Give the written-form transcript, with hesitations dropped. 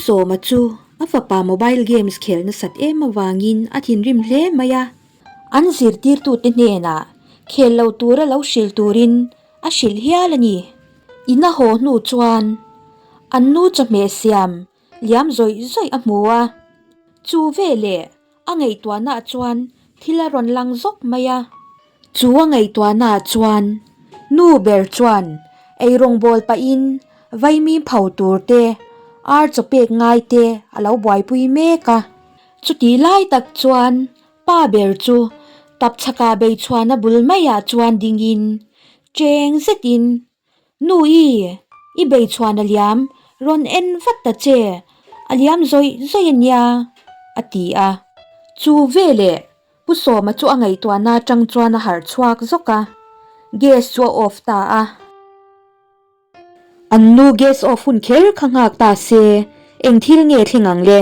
Sawma chu a fapa mobile games khelh nasat em avangin a thinrim hle mai a. An zirtirtute hnenah khel lo tura lo hrilh turin a hrilh hial a ni. In a haw hnu chuan an nu chawhmeh siam liam zawih zawih a hmu a. Chu veleh A ngaihtuahnaah chuan thil a rawn lang zawk mai a. Chu a ngaihtuahnaah chuan nu ber chuan eirawngbawl pahin vaimim pho tur te, ar chaw pek ngai te a lo buaipui mek a. Chutih lai tak chuan pa ber chu tapchhakah beichhuahna bul maiah chuan dingin cheng zetin Nu i, i bei chhuan a liam, rawn en vat ta che, a liam zawih zawih a nia, a ti a. Chu veleh Pu Sawma chu a ngaihtuahna atang chuan a harh chhuak zawk a, gas chu a off ta a. An nu gas off hun kher kha nghak ta se, eng thil nge thleng ang le?